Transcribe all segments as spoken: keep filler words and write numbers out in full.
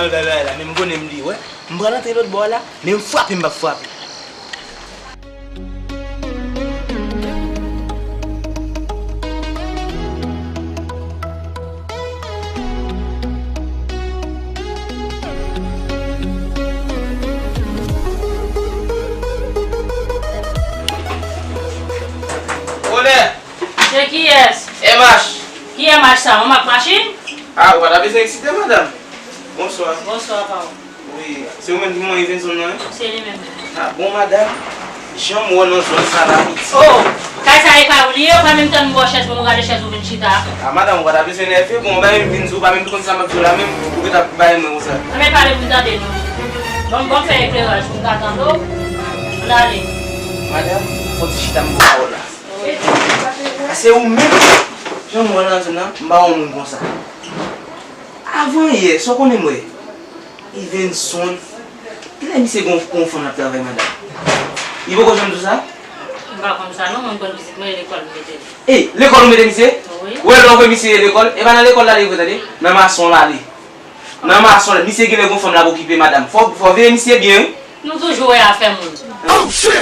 Nan bagay la, men m konnen m li, wè. M pral antre lòt bò a la, men m frape, m p ap frape. Olè! Se kiyès? M H. Ki M H sa? Yon mak machin? Ah, ou pa ta bezwen eksite, madanm. Bonswa. Bonswa, pa ou. Wi, se ou menm ki manman Ivenson nan, wi? Se li menm. Ah, bon, madanm, jan m wè w nan zòn sa la, piti. Oh! Kay sa e pa ou li ye, ou pa menm tann m ba w chèz pou m gade chèz ou vin chita. Ah, madanm, ou pa ta bezwen nève, bon, bagay m vin di w, ou pa menm konn sa m ap di w la menm, ou gentan ap bay mwen konsa. Anben pale pou m tande non. Bon, bon, fè ekleraj pou m ka tande w. Ann ale. Madanm, fò ti chita m ba w pawòl la. Wi. A se ou menm, jan m wè w nan zòn nan, m pa wè yon moun konsa. Avan yè, sa w konnen m wè? Ivenson. Kilè misye gon, gon fanm l ap travay, madanm? Li poko janm di w sa? M pa konn sa non, mwen m konn pitit mwen e lekòl m mete l. E, lekòl ou mete misye? Wi. Ou wè lè w voye misye lekòl, e pa nan lekòl l ale vre, tande? Nan mason l ale. Nan mason l ale. Misye genlè gon fanm l ap okipe, madanm. Fò, fò w veye misye byen, wi. Nou toujou wè afè moun.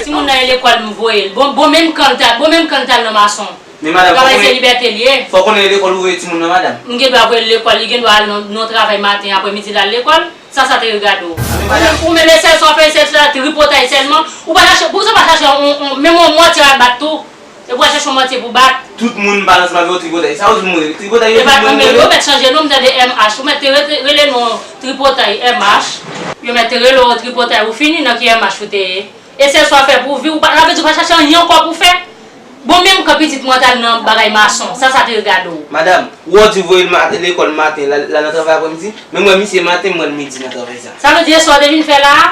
Timoun nan e lekòl m voye l. Bon, bon menm kan l t al, bon menm kan l t al nan mason. Men madanm, fò w konnen, se libète l ye. Fò w konnen e lekòl ou voye timoun nan, madanm. M gen dwa voye l lekòl, li gen dwa al nan, nan travay maten, aprèmidi l al lekòl. Sa, sa te regade w. Ou menm, ou menm, e sèl sa w fè, e sèl sa, tripotay sèlman. Ou pa chache, poukisa w pa chache yon, yon, menm yon mòtye w al bat tou? Epi w al chache yon mòtye pou bat? Tout moun m pale ansanm avè w tripotay. Sa w di moun rele tripotay, yo di moun rele. Yo mèt chanje non, m tande M H. Ou mèt te rele, rele non tripotay M H. Yo mèt te rele w tripotay, ou fini nan ki M H ou te ye. E sèl sa w fè pou vi w, ou pa, sa vle di w pa chache anyen ankò pou fè? Bon, menm kan pitit mwen t al nan bagay mason, sa, sa te regade w? Madanm, ou wè w di voye l ma-, lekòl maten, l al, l al nan travay aprèmidi, men mwen, misye maten, mwen, midi nan travay sa. Sa vle di, e sa w te vin fè la a?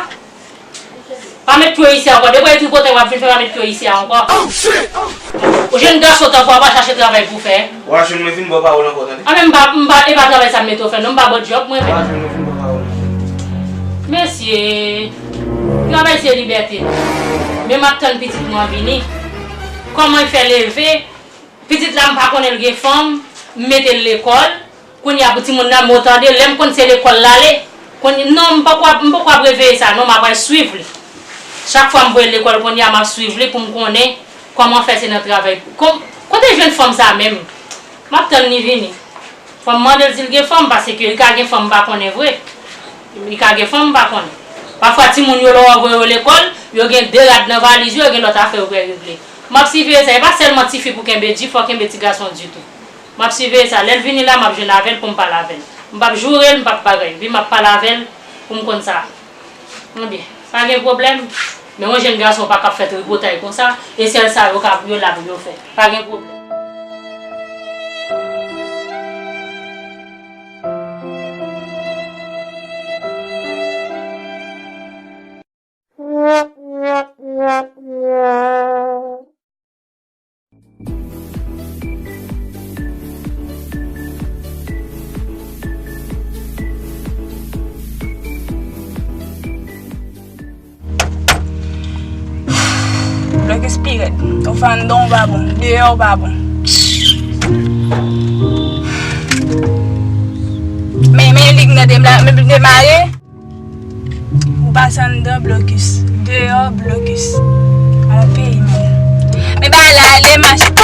Pa met pye w isi a ankò. Depi w tripotay w ap vin fè, pa met pye w isi a ankò. Ou jèn gason tankou w ap al chache travay pou fè. W a jwenn mwen vin ba w pawòl ankò, tande. A men m pa, m pa, e pa travay sa m mete w fè, non, m pa ba w djòb, mwen menm. W a jwenn mwen vin ba w pawòl ankò. Mesye, travay se libète. Men m ap tann pitit mwen vini. Kòman l fè leve? Pitit la, m pa konnen l gen fanm, m mete l lekòl. Kounye a pou timoun nan, men w tande, lè m konn se lekòl l ale, kounye, non, m poko ap, m poko ap reveye sa, non, m ap al swiv li. Chak fwa m voye l lekòl, kounye a, m ap swiv li pou m konnen kòman fè se nan travay. Kon-, kote l jwenn fanm sa menm? M ap tann li vini. Fò m mande l si l gen fanm, paske li ka gen fanm, m pa konnen vre. Li ka gen fanm, m pa konnen. Pafwa, timoun yo, lè w voye yo lekòl, yo gen de rad nan valiz yo, yo gen lòt afè yo pou yo regle. M ap siveye sa, e pa sèlman tifi pou kenbe di, fò w kenbe ti gason di tou. M ap siveye sa. Lè l vini la, m ap jwenn avè l pou m pale avè l. M p ap joure l, m p ap bagay. Epi m ap pale avè l pou m konn sa. Ebyen, pa gen pwoblèm. Men yon jèn gason pa ka ap fè tripotay konsa. E sèl sa yo ka, yo la pou yo fè. Pa gen pwoblèm. Blokis pi rèd. Ou fè anndan ou pa bon, deyò ou pa bon. Men, men lig nan demare. Ou pase anndan blokis, deyò blokis. On peyi menm. Men bagay la ale mache.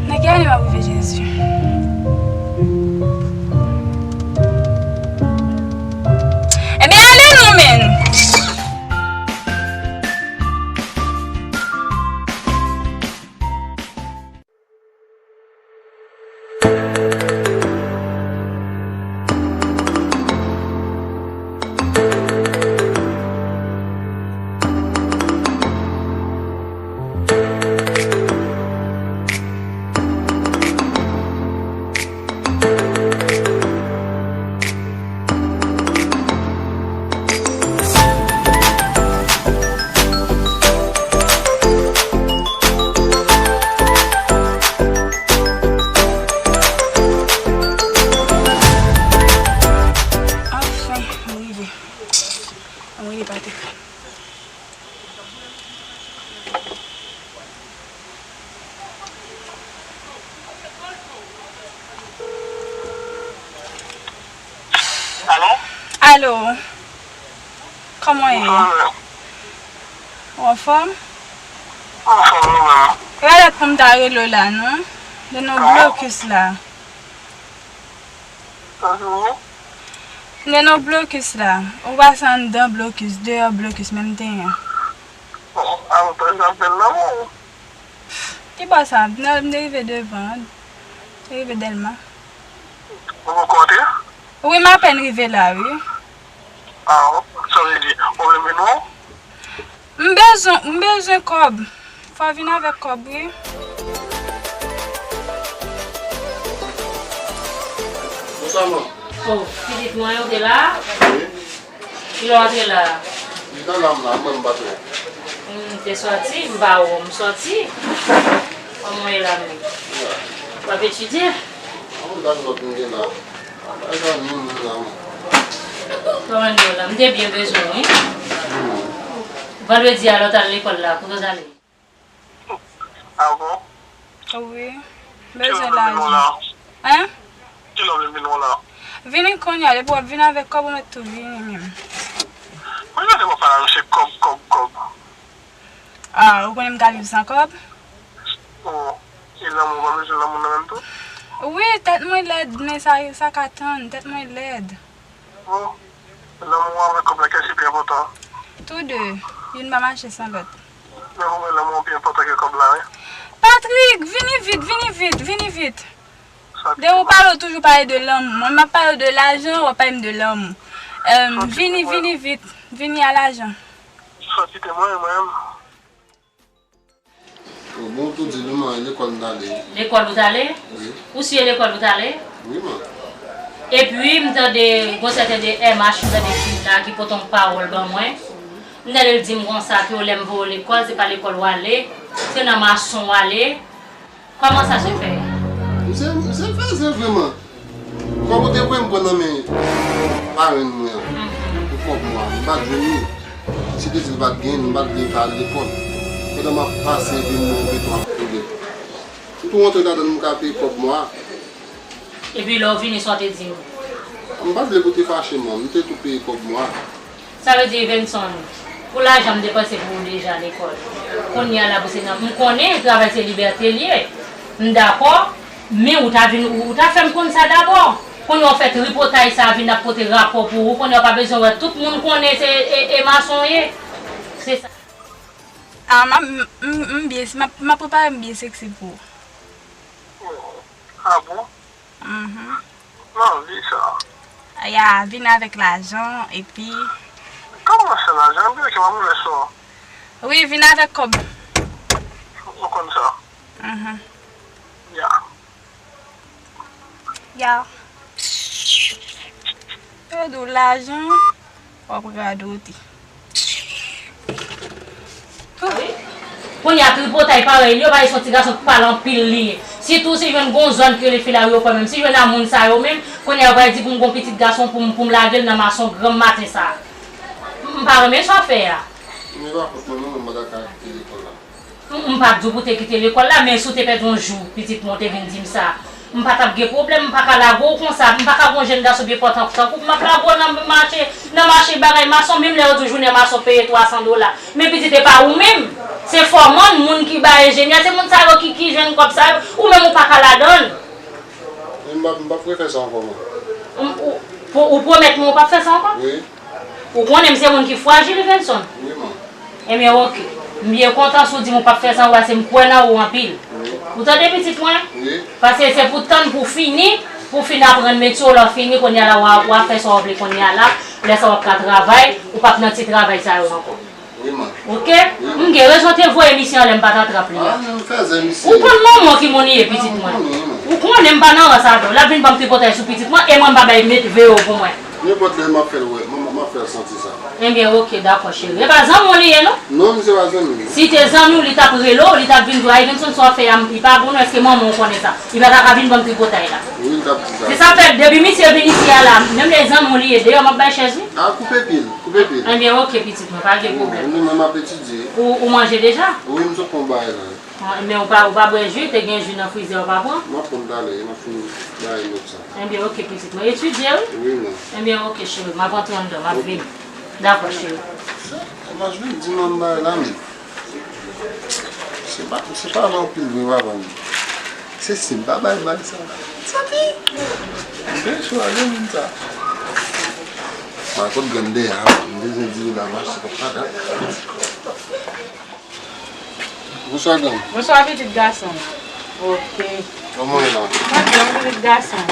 Nan ki ane m ap rive, Jezi? Ebyen, ale non, menn! Li pa te fè. Alo? Alo? Kòman w ye? Ou anfòm? Ou anfòm? Ou anfòm, ou menm? E pa dat pou m ta rele w la, non. Nan yon blokis la. Sa se ou? M nan yon blokis la. Ou pase anndan blokis, deyò blokis, men m te an. Bon, avantaj apèl la, bon. Ki bò sa? M nan, m te rive devan an. M te rive Dèlma. Ou poko antre? Wi, m apèn rive la, wi. Ah, sa vle di, ou vle m vin wè w? M bezwen, m bezwen kòb. Fò w vin avèk kòb, wi. Bonswa, man. Oh, pitit mwen, ou te la? Wi. Kilè w antre la? Li nan la, m la, mwen m pa t wè. M te sòti, m pa wè w, m sòti. Kòman w ye la menm? W ap etidye? An, m gad lòt m gen la. Ay, zanmi m la, mwen. Kòman w ye la? M te byen bezwen w, wi. Vandredi a, lè w t al lekòl la, kote w t ale? Ah bon? Wi. Bezwen lajan. Hein? Kilè w vin wè w la? Vini kounye a, depi w ap vin avèk kòb, ou mèt tou vini menm. Mwen gade w ap pale se kòb, kòb, kòb. Ah, ou konnen m ka viv san kòb? Oh, e lanmou, w pa bezwen lanmou nan menm tou? Wi, tèt mwen lèd, men sa, sa ka tann, tèt mwen lèd. Bon, lanmou an avèk kòb la, kiyès ki pi enpòtan? Tou de, youn pa mache san lòt. Men pou mwen, lanmou an pi enpòtan ke kòb la, wi. Patrick, vini vit, vini vit, vini vit. Depi w pale, w toujou pale de lanmou. Mwen, m ap pale w de lajan, w ap pale m de lanmou. Em, vini, vini vit, vini a lajan. Sòti te mwen, mwen menm. Bon, ou tou di nou, man, lekòl m t ale. Lekòl ou t ale? Wi. Ou siye lekòl ou t ale? Wi, man. Epi, m tande, gon sèten de M H, m tande fi la ki pote yon pawòl ban mwen. M tande l di m konsa ke lè m voye w lekòl, se pa lekòl w ale, se nan mason w ale. Kòman sa se fè? Misye, misye fèzè vrèman. Kòb ou te voye m pran nan men parenn mwen an pou kòb mwa a, m pa t jwenn li. Misye te di l pa t genyen l, m pa t vle pa al lekòl. Pandan m ap pase vin nan beton ap koule. M tou rantre ladan l, m ka peye kòb mwa a. Epi lè w vini, sa w te di m? M pa t vle pou te fache, man. M te tou peye kòb mwa a. Sa vle di, Evenson, pou lajan m depanse pou ou deja lekòl. Kounye a la, pou se nan, m konnen travay se libète l ye. M dakò, men ou ta vin, ou, ou ta fè m konn sa dabò. Kounye a w fè tripotay sa a vin ap pote rapò pou ou. Kounye a w pa bezwen wè tout moun konnen se e, e mason w ye. Se sa. Ah, m ap, m, m, m byen, m ap, m ap prepare m byen seksi pou ou. Ah bon? Mhm. M anvi sa. Ya, vin avèk lajan, epi. Kòman se lajan? Anpil ke m ap lè sa. Wi, vin avèk kòb. Ou konn sa. Mhm. Ya. Ya. Yo di w lajan. W ap radote. Kounye a tripotay parèy li yo, parèy se yon ti gason ki pale anpil li ye. Sitou si jwenn gon zòn ki rele Filari yo kwè menm. Si jwenn a moun sa yo menm, kounye a yo pral di pou m gon pitit gason pou m, pou m lage l nan mason granm maten sa. M, m pa renmen sa w fè a. Men pa fòt mwen non, mwen pa ta ka kite lekòl la. M, m pa t di w pou te kite lekòl la, men si w te pèdi yon jou, pitit mwen, w te vin di m sa, m pa t ap gen pwoblèm, m pa ka lage w konsa, m pa ka gon jèn gason byen pòtan tankou w, m ap lage w nan mache, nan mache bagay mason, menm lè yo di w jounen mason peye twa san dola. Men pitit, e pa ou menm, se fòmann, moun ki bay enjenyè, se moun sa yo ki, ki jwenn kòb sa yo, ou menm ou pa ka ladan l. Men m p ap, m p ap refè sa ankò, man. Ou, ou, pou, ou pwomèt mwen ou p ap fè sa ankò? Wi. Ou konnen m se moun ki frajil, Evenson? Wi, man. Ebyen, oke. M byen kontan si w di m ou p ap fè sa ankò, paske m kwè nan ou anpil. Wi. Ou tande, pitit mwen? Wi. Paske se pou tann pou fini, pou fin aprann metye w, lè w fini, kounye a la, w a, w a fè sa w vle kounye a la, lè sa w ap ka travay, ou p ap nan ti travay sa yo ankò. Wi, man. Oke? Wi, man. M gen rezon te voye misye anlè, m pa t antre ap li a. Ah, non, fè zen misye. Ou konn manman w ki moun li ye, pitit mwen. Ou konnen, wi, man. Ou konnen m pa nan rans avè w. L ap vin ban m tripotay sou pitit mwen, e mwen m pa bay met veye w pou mwen. Nenpòt lè m ap fè l wè, m, m ap fè l santi sa. Ebyen, oke, dakò, cheri. E pa zanmi w li ye, non? Non, misye pa zanmi m. Si te zanmi w, li t ap rele w, li t ap vin di w, a, Evenson, sa w ap fè a, li pa bon, non, èske manman w konnen sa? Li pa ta ka vin ban m tripotay la. Wi, li t Se sa fè depi misye vin isi a la, menm lè zanmi w li ye, deyò m ap bay chèz wi. A, koupe pye l, koupe pye l. Ebyen, oke, pitit mwen, pa gen pwoblèm. Mwen, mwen, m ap etidye. Ou, ou manje deja? Wi, m sot pran bagay la. Ah, men ou pa, ou pa bwè ji, te gen ji nan frizè, ou pa pran? M ap pran talè, m ap fin bay nòt sa. Ebyen, oke, pitit mwen. Etidye, wi. Wi, mwen. Ebyen, oke, cheri, m ap antre anndan, m ap vini. Dakò, cheri. Kòman jwenn di manman bagay la, men? Se pa, se pa anpil vre, papa m. Se sim, pa bay bal sa. Santi? M te chwazi moun sa. Mwen kot grann deyò, m bezwen di la mache kòb pa dat. Bonswa, granm. Bonswa, pitit gason. Ok. Kòman w ye la? Mwen byen, pitit gason.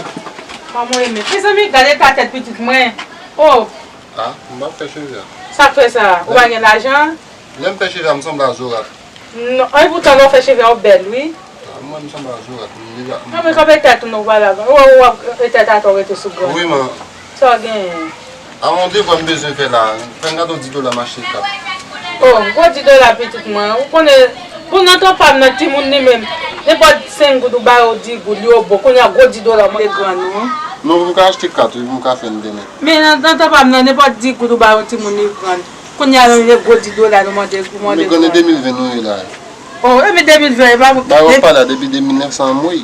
Kòman w ye menm? Mezanmi, gade eta tèt pitit mwen. Oh! Ah, m p ap fè cheve a. Sa k fè sa? Ou pa gen lajan? Lè m fè cheve a, m sanble a Zorat. Non, epoutan lè w fè cheve a, w bèl, wi. Ah, mwen, m sanble a Zorat. M deja, m... Non, men kanpe tèt ou non, pale avè m. Ou, ou, ou, tèt atò rete sou grann. Wi, man. Sa w genyen? A, yon devwa m bezwen fè la. Fè m gade yon dis dola m achte kat. Oh, gwo dis dola pitit mwen. Ou konnen, pou nan tan pa m nan timoun li menm, nenpòt senk goud ou ba yo dis goud, li yo bon. Kounye a gwo dis dola mande grann ou. Non, pou m ka achte kat, wi, pou m ka fè n demen. Men nan, nan tan pa m nan, nenpòt dis goud ou ba yon timoun li grann. Kounye a, yon gwo dis dola nou mande, nou mande grann. Men grann de mil ven nou ye la. Oh, epi de mil ven, e pa... Ba, w ap pale a depi de mil nèf san anmwey.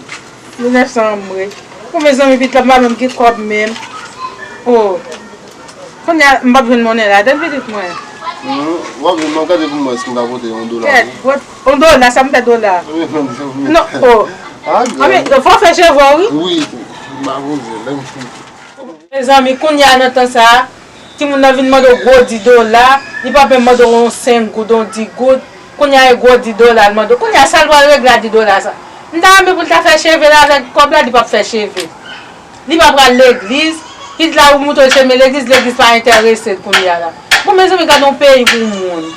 Mil nèf san anmwey. Bon, mezanmi, pitit la, m pa menm gen kòb menm. Oh. Kounye a, m p ap jwenn monnen ladan l, pitit mwen. Hmm, w ap jwenn, mwen gade pou mwen si m ka pote yon dola. Kèt, yon dola, sa m fè dola. Non, oh. Ah, anben, fò w fè cheve w, wi. Wi, m pa poze, lè m... Mezanmi, kounye a nan tan sa a, timoun nan vin mande w gwo dis dola, li p ap menm mande w yon senk goud, yon dis goud. Kounye a, e gwo dis dola l mande w. Kounye a, sa l pral regle a dis dola sa? M ta renmen pou l ta fè cheve l avèk kòb la, li p ap fè cheve. Li pa pral legliz, pitit la ou montre l chemen legliz, legliz pa enterese l kounye a la. Bon, mezanmi, gade yon peyi pou moun.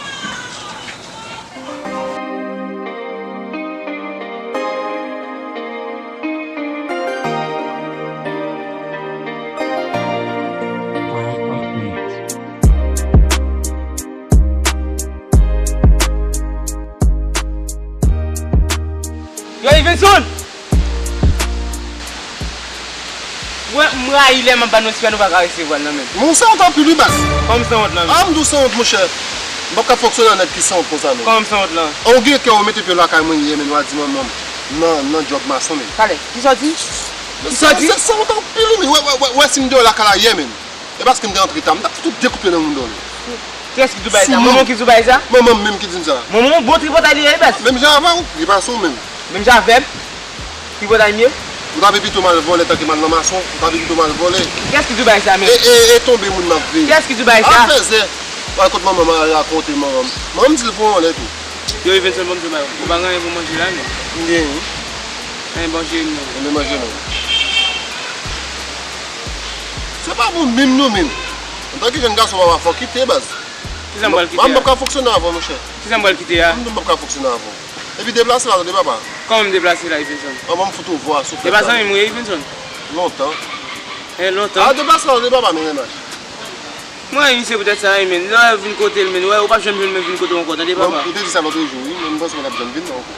Yo, Ivenson! Mwen, m rayi lè m ap ba nou respè, nou pa ka resevwa l nan men m. Men w sanwont anpil wi baz. Kòman m sanwont lan menm? Ah, m di w sanwont monchè. M p ap ka fonksyone ak nèg ki sanwont konsa non. Kòman m sanwont lan? Ou gen kè ou mete pye w lakay mwen yè men w al di manman m nan, nan djòb mason men. Talè, kisa w di? Kisa w di? Se sanwont anpil wi men. Wè, wè, wè, wè si m deyò lakay la yè men. E paske m te antre ta, m t ap fout ou de kout pye nan moun dòmi. Kiyès ki di w bagay sa? Manman w ki di w bagay sa? Manman m menm ki di m sa. Manman w bon tripotay li ye wi baz. Menm jan avè w, li pase w menm. Menm jan avè m? Tripotay m ye? Ou ta vle pito m al vòlè tanke m al nan mason, ou ta vle pito m al vòlè. Kiyès ki di w bagay sa menm? E, e, e tonbe moun m ap veye. Kiyès ki di w bagay sa? Al fè zè. Al kot manman m al rakonte manman m. Manman m di l voye w anlè tou. Yo, Ivenson, ban m di w bagay, ou pa gen anyen pou manje la menm? M gen wi. Anyen, bon, cheri m non. Anben manje non. Se pa bon menm non menm. Antanke jèn gason papa, fò w kite baz. Kisa m pral kite a? M p ap ka fonksyone avè w monchè. Kisa m pral kite a? M di w m p ap ka fonksyone avè w. Epi deplase la tande papa. Kòman m deplase la Ivenson? An ban m fout ou vwa sou fèt la. E pa zanmi m ou ye Ivenson? Lontan. E lontan? A deplase la tande papa men menaj. Mwen rayi misye poutèt sa wi men. Lè w vin kote l men, w wè, ou p ap janm jwenn mwen vin kote w ankò tande papa. Ou te di sa lòt jou wi, men m panse w pa t ap janm vin non ankò.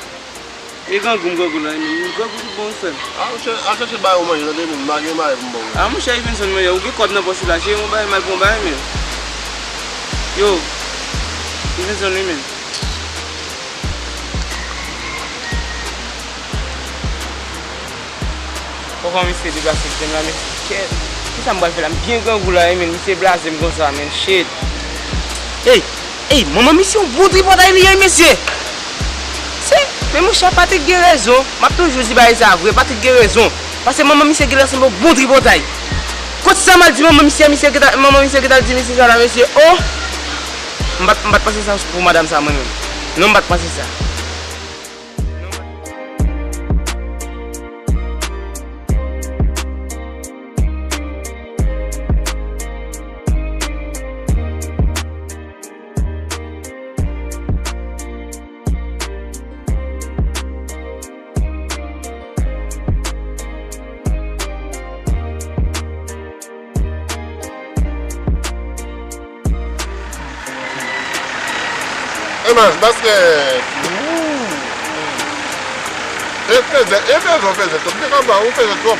E grangou m grangou la, men grangou tout bon wi frè m. A monchè, al chèche bagay ou manje tande, men m pa gen bagay pou m ba w. A monchè, Ivenson, men ou gen kòb nan pòch ou la, cheri, yon bagay mal pou yon bagay, men. Yo, Ivenson, wi, men. Papa misye deplase kite m la, mesye. Kèt. Kisa m pral fè la? M byen grangou la, wi, men misye blaze m konsa, men. Shit. Ey! Ey, manman misye yon bon tripotay li ye, mesye. Se, men monchè, Patrick gen rezon. M ap toujou di bagay sa vre, Patrick gen rezon. Paske manman misye genlè sanble yon bon tripotay. Kot sa m al di manman misye, misye gentan, manman misye gentan di misye sa la, mesye. Oh! M pa t, m pa t panse sa pou madanm sa, mwen menm. Non, m pa t panse sa. E mas, baskèt. E fèzè, e fèzè, fèzè twòp. Te ka ba ou fèzè twòp.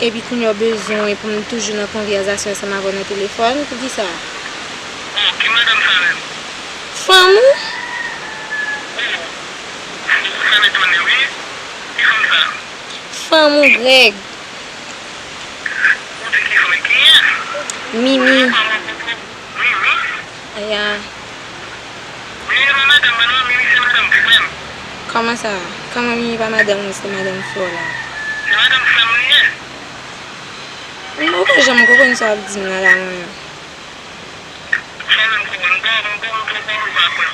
epi kounye a w bezwen pou m toujou nan konvèsasyon ansanm avè w nan telefòn, poukisa? Oh, ki madanm sa menm? Fanm ou? Oh, oh, sa m etone, wi. Ki fanm sa? Fanm ou, Grèg. Ou di ki fanm? Kiyès? Mimi. Mimi? Mimi? Ya. Mimi pa madanm mwen non, Mimi se madanm frè m. Kòman sa? Kòman Mimi pa madanm ou, se madanm frè w la? Se madanm frè m li ye. M poko janm konprann sa w ap di m nan la, mwen. Sa w vle m konprann? M pa, m pa, m pa, m pa, m pa kwè.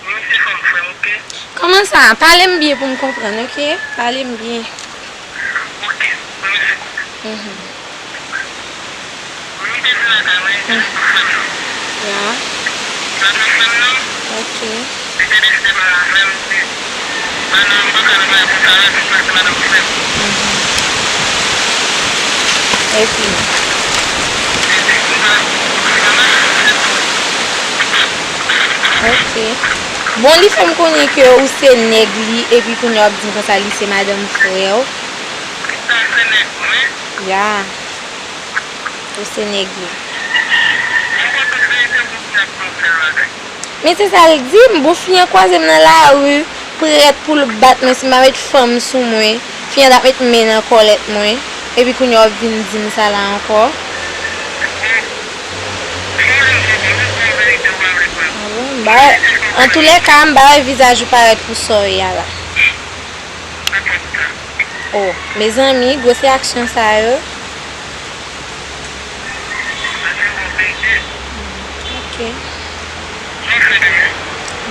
Mimi se fanm frè m, oke? Kòman sa? Pale m byen pou m konprann, oke? Pale m byen. Oke, mwen mèsi. Mhm. Mimi te vin lakay mwen, li te vin pou frè m nan. Ya. Madanm frè m nan. Oke. Li te deside pale avè m, li di, madanm, m pa ka nan bagay konsa avè l, paske madanm frè m. Mhm. Epi? Li di, m pa, m pa ka mache avè l. Ok. Bon, li fè m konnen ke ou se nèg li, epi kounye a w ap di m konsa li se madanm frè w. Sa se nèg mwen. Ya. Ou se nèg li. Mwen konn tout verite pou fi a pou yon sèl bagay. Men se sa l di m, bon, fi an kwaze m nan lari, prèt pou l bat mwen si m pa met fanm sou mwen. Fi an t ap met men nan kòlèt mwen. Epi kounye a w ap vin di m sa la ankò. Ah bon? M pa, antoulèka, m pa wè vizaj ou parèt pou sa w ye a la. Oh, mezanmi, gwo se aksyon sa yo. Ok.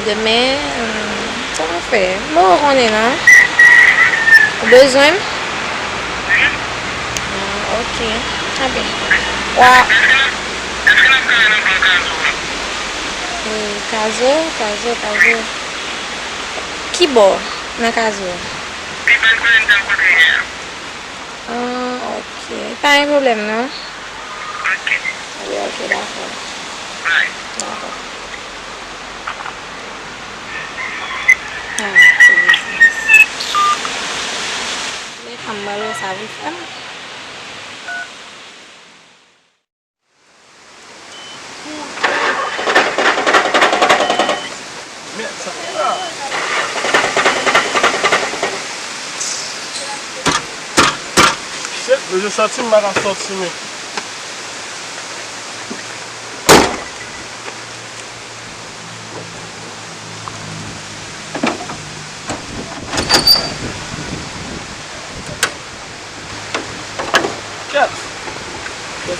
Demen, hmm, sa m ap fè? M poko konnen non. Ou bezwen m? Ah, ok. Trè byen. Wa. Eh, Kazo, Kazo, Kazo. Ki bò nan Kazo? Pi bèl kote m t al kote yè a. Ah, ok. Pa gen pwoblèm non. Ok. Wi, ok, dakò. Bye. Dakò. Ah, se biznis. Men fanm mwen sa vin fè m. Mèd sa. Ah. Shit, deja santi m pa ka sòti, men. Kèt!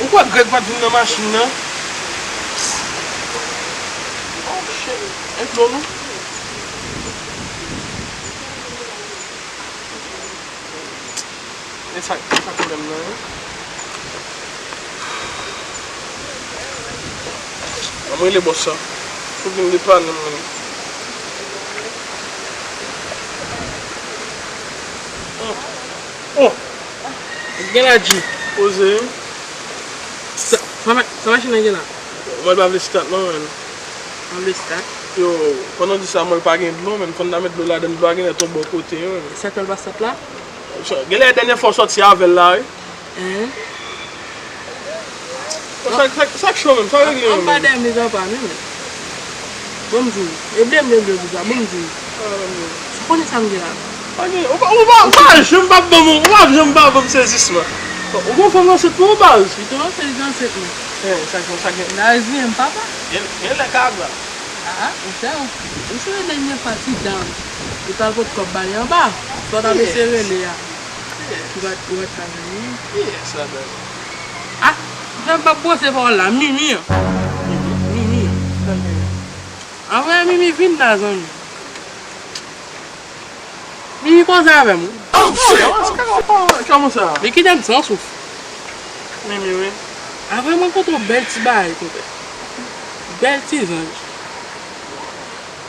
Ou kwè Greg pa t vin nan machin nan? Oh shit! E dlo nou? E sa, e sa pwoblèm nan ye? Ann rele bòs la. Pou vin depann nou menm. Oh. Oh. Gen la G. Poze. Sa, sa ma-, sa machin nan gen la? Mwen pa vle stat non, menn. Pa vle stat? Yo, pandan w di sa, mwen pa gen dlo, menn. Fò n ta met dlo ladann, dlo a genlè tonbe yon kote, menn. Sètèl pa stat la? Genlè dènyè fwa w sòti avè l la, wi. Hein? Sa, sa, sa k cho menm, sa regle menm. Anba dèyè m, li papa, menm. Bon, m di w. E ble m, ble m, ble m, ble m, bon, m di w. Ou konnen sa m gen la. Pa gen, ou pa, ou pa, ou pa janm pa ban m, ou pa janm pa ban m sezisman. Ou gon fanm ansent pou ou, baz? Li tou ansent, li te ansent, men. Eh, sa gen, sa gen. N a reziye m, papa. Gen, gen lè ka gra. Ah, ou fè, ou, ou se dènye pati dam. Li pral pot kòb ba li anba. Sa w t ap eseye rele a. Ou pa t, ou pa t ka jwenn li. Kiyès ladan yo? Ah, jan m p ap bwose pawòl la, Mimi an. Mimi an. Anvoye Mimi vin la, zanmi. Mimi, koze avè m, wi. Kòman sa? Men kite m san souf. Mimi, wi. Apre m rankontre yon bèl ti bagay, konpè. Bèl ti zanj.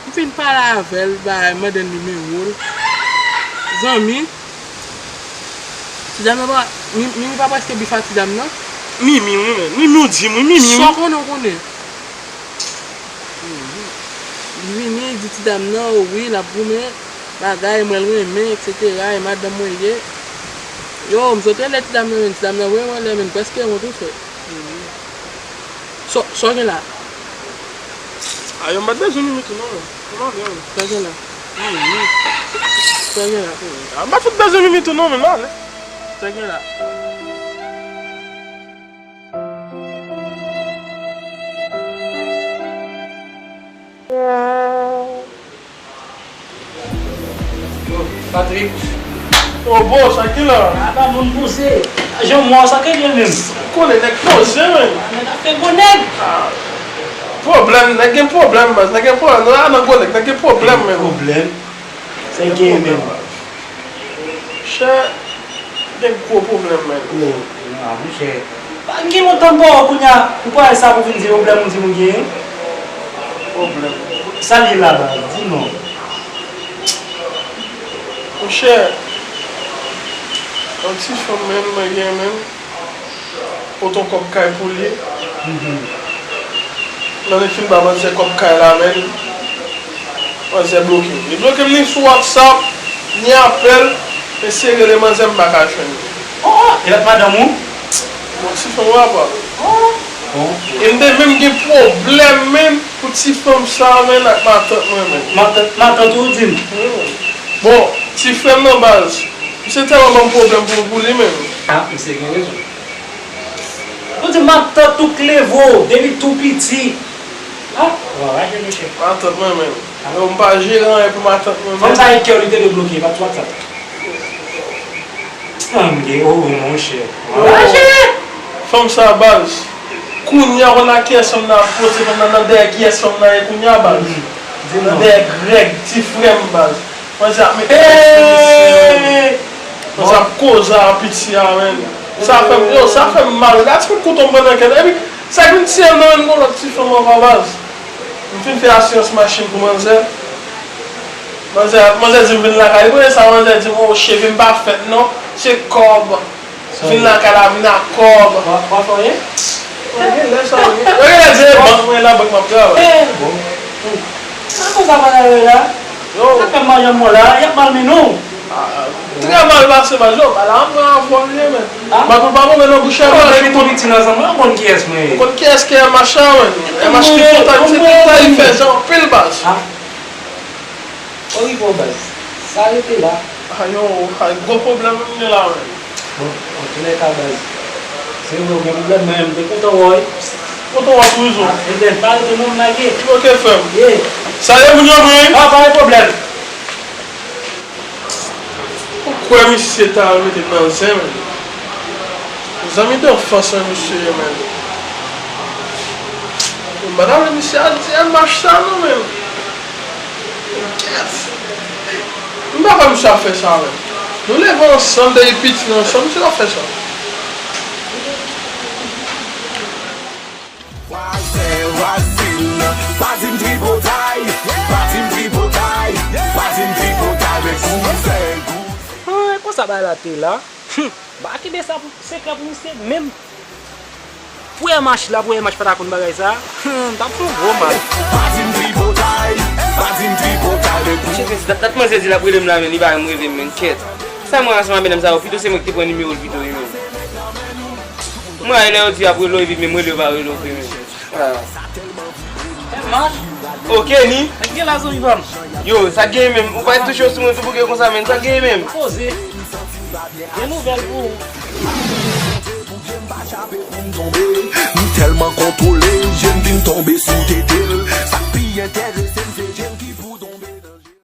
M fin pale avè l, bay, mande l nimewo l. Zanmi, ti dam nan pa, Mi-, Mimi pa prèske bif a ti dam nan? Mimi, wi, men. Mimi, ou di m, wi, Mimi, wi. Sa w konnen, w konnen. Li vini, li di ti dam nan, o wi, l ap goumen, bagay, mwen l renmen, etsetera, e madanm mwen l ye. Yo, m sot rele ti dam nan, men ti dam nan vrèman lè, men prèske wont tou, frè. Sa, sa w gen la? A, yo, m pa t bezwen Mimi tou non, men. Kòman gen, men? Sa w gen la? Mimi. Sa w gen la? A, m pa t fout bezwen Mimi tou non, men, m ale. Sa w gen la? Patrick. Oh, bro, sa ki la? A, ba moun pouse. Jan mò sa ke gen menm. Konnen nèg poze, men. Nèg ap fè gwo nèg. Ah, pwoblèm, nèg gen pwoblèm, baz. Nèg gen pwoblèm. Nou la nan gwo nèg, nèg gen pwoblèm, men. Pwoblèm? Sa gen menm. Chè, gen gwo pwoblèm, men. Oh, non, monchè. Pa gen lontan m pa wè w kounye a, ou pral sa pou vin di pwoblèm ou di m ou genyen? Pwoblèm. Sa l ye la, baz? Di non. Monchè, yon ti fanm menm mwen gen menm, pote yon kòb kay pou li. Nan li fin ba manzè kòb kay la menm, manzè bloke m. Li bloke m ni sou WhatsApp, ni apèl, m eseye rele manzè m pa ka jwenn li. Oh, oh, e lòt madanm ou? Bon, ti fanm w apa. Oh, bon. E m te menm gen pwoblèm menm pou ti fanm sa menm ak matant mwen menm. Matant, matant ou di m? Wi, menm. Bon, ti frè m nan baz, misye tèlman ban m pwoblèm pou, pou li menm. Ah, misye gen rezon. Ou di matant ou k leve w depi tou piti. Ah, ou anraje, mesye. Matant mwen menm. Yo, m pa jere anyen pou matant mwen menm. Fanm sa e kè w li te dwe bloke, pa t sou WhatsApp. Ann gen, oh, monchè. Yo, anraje! Fanm sa baz. Kounye a, ou konn ak kiyès fanm nan ap poze, fanm nan nan dèyè kiyès fanm nan ye kounye a baz. Nan dèyè Grèg, ti frè m baz. Manzè ap met kòb sou misye. Manzè ap koze a piti a, menm. Sa fè m, yo, sa fè m mal. Gade ti kout kouto m pran nan kè l. Epi, sa k vin tiye m nan, menm gon lòt ti fanm ankò baz. M fin fè asirans machin pou manzè. Manzè, manzè di m vin lakay. Li konnen sa, manzè di m, oh, cheve m pa fèt non. Se kòb. Vin lakay la, vin ak kòb. W ap, w ap fè anyen? Mwen gen lè sa, wi. Mwen gen lè se bank mwen, nan bank m ap travay. Eh, bon. Sa konsa pa travay la? Yo. Sa fè m manje mò la, y ap malmennen w. Ah, trè mal pase, baz, yo. Ba la, m pran avòl li, men. Ah. Ba pou pa move nan bouch, oh, depi tou piti nan zanmi, ou konn kiyès mwen ye. Ou konn kiyès ki M H la, men. M H ki kontan, se kontan li fè jan anpil, baz. Ah. Ou rive w, baz. Sa rete la. A, yo, a, gwo pwoblèm m gen la, men. Bon, antoulèka, baz. Se vre, ou gen pwoblèm, men m te kontan wè w, wi. Kontan wè w tou, Izo. A, ebyen, pa rete non, m lage. Ok, frè m. Ye. Salye moun yo, wi. A, pa gen pwoblèm. Ou kwè misye ta mete m nan zen, men? Zanmi danfans mwen misye ye, men. M pa ta vle misye al di M H sa non, men. Kèt. M pa kwè misye ap fè sa, men. Nou leve ansanm, depi piti ansanm, misye pa fè sa. Pral fè Brazil, pa di m tripotay, pa di m tripotay, pa di m tripotay, men kou fè gou. Ah, e konsa bagay la te la. Hum, ba kite sa pou sekrè pou misye menm. Pou M H la, pou M H pa ta konn bagay sa, hum, m t ap fè yon gwo mal. Pa di m tripotay, pa di m tripotay, men kou. Chèf, dat, dat manzè di l ap rele m la, men li pa janm rele m, men kèt. Sa mwen ansanm ak medam sa yo, pito se mwen ki te pran nimewo l pito, wi, men. Mwen lè yo di ap rele w epi menm rele yo pa rele w vre menm. Ah. Tèlman. Ok ni. Sa k gen la zanmi pa m? Yo, sa k gen menm? Ou pa touche sou mwen tou bouke konsa menm. Sa k gen menm? Poze. Gen nouvèl pou ou. M tèlman kontwole, je m vin tonbe sou tete l. Sa k pi enterese